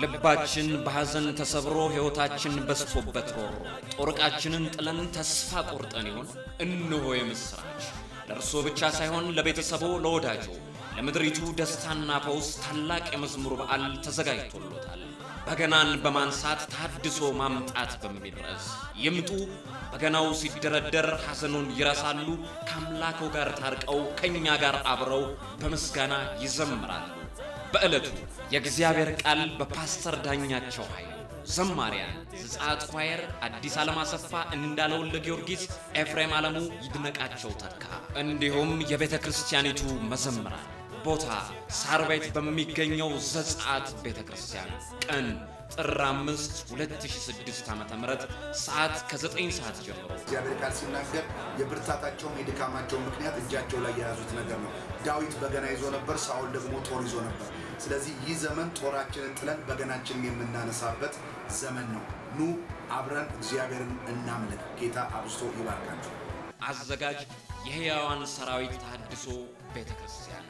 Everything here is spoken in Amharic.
ልባችን በሐዘን ተሰብሮ ሕይወታችን በዝቶበት ሮሮ ጦርቃችንን ጥለን ተስፋ ቆርጠን ይሆን? እነሆ የምሥራች! ለእርሶ ብቻ ሳይሆን ለቤተሰቦ፣ ለወዳጆ፣ ለምድሪቱ ደስታና ፈውስ ታላቅ የመዝሙር በዓል ተዘጋጅቶሎታል። በገናን በማንሳት ታድሶ ማምጣት በሚል ርዕስ ይምጡ። በገናው ሲደረደር ሐዘኑን ይረሳሉ። ከአምላኮ ጋር ታርቀው ከእኛ ጋር አብረው በምስጋና ይዘምራሉ። በዕለቱ የእግዚአብሔር ቃል በፓስተር ዳኛቸው ኃይሉ፣ ዘማሪያን ዘጸአት ኳየር፣ አዲስ ዓለም አሰፋ፣ እንዳለ ወልደ ጊዮርጊስ፣ ኤፍሬም ዓለሙ፣ ይድነቃቸው ተካ እንዲሁም የቤተ ክርስቲያኒቱ መዘምራን። ቦታ ሳር ቤት በሚገኘው ዘጸአት ቤተ ክርስቲያን፣ ቀን ጥር 5 2006 ዓ.ም፣ ሰዓት ከ9 ሰዓት ጀምሮ። እግዚአብሔር ቃል ሲናገር የብርታታቸውም የድካማቸው ምክንያት እጃቸው ላይ የያዙት ነገር ነው። ዳዊት በገና ይዞ ነበር፣ ሳኦል ደግሞ ጦር ይዞ ነበር። ስለዚህ ይህ ዘመን ጦራችንን ጥለን በገናችንን የምናነሳበት ዘመን ነው። ኑ አብረን እግዚአብሔርን እናምልክ። ጌታ አብዝቶ ይባርካችሁ። አዘጋጅ የሕያዋን ሰራዊት ተሐድሶ ቤተ ክርስቲያን።